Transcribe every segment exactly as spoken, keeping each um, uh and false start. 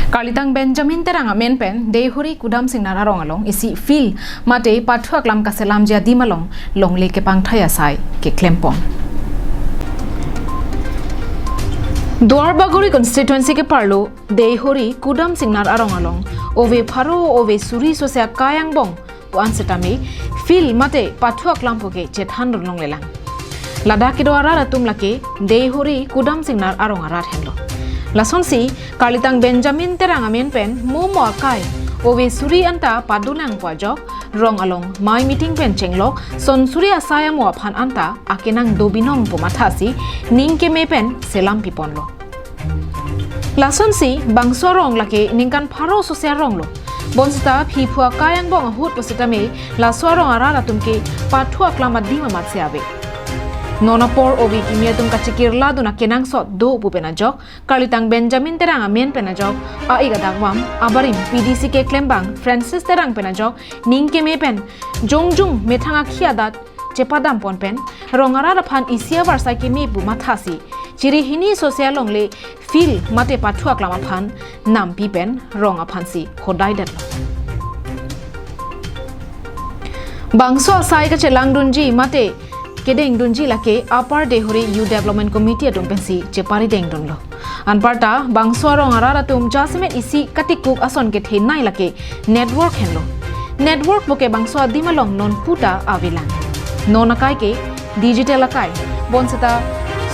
Karlitang Benjamin Terang amen pen Deihori Kudam Singnar arong along isi field mate pathu aklam kaselamji adim along longle kepangthai asai keklempon. Duarbagori constituency keparlo Deihori Kudam Singnar arong along ove pharo ove suri sose akai angbong pu-an setame field mate pathu aklam puke chethan run longlelang. Ladak kedo arat atum lake Deihori Kudam Singnar arong arat henlo. Lasonsi Karlitang Benjamin Terang amen pen momo akai ove suri anta padunang pu ajok rong along mei meeting pen chenglok son suri asai amo aphan anta akenang dobinong pu mathasi ning keme pen selam piponlo. Lasonsi bangso arong lake ningkan pharo sose arong lo. Bonseta phiphu akai angbong ahut pu setame laso arong arat atum ke pathu aklam adim amatsi ave. Non apor ove kimi atum kachikirla dun akenangsot do pu pen ajok Karlitang Benjamin Terang amen pen ajok a-ik adakvam abarim P D C keklembang Francis Terang pen ajok ning keme pen jongjung methang akhi adat chepadam pon pen rong arat aphan isi avarsai keme pu mathasi chiri hini sose alongle field mate pathu aklam aphan nampi pen rong aphansi hodai detlo. Bangso asai kachelang dunji mate kedeng dunji lake Upper Deihori Youth Development Committee atum pensi chepari deng dunlo. Anparta bangso arong arat atum jasemet isi katikuk ason kethenei lake network henlo. Network puke bangso adim along non puta avelang. Non akai ke digital akai. Bonseta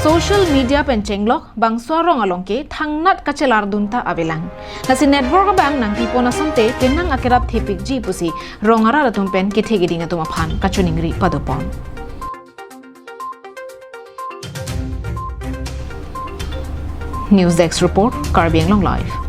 social media pen chenglok bangso arong along ke thangnat kachelar dunta avelang. Lasi network abang nangpipon asonte kenang akerap thepikji pusi rong arat atum pen kethe keding atum aphan kachiningri padopon. News Desk Report, Karbi Anglong Live.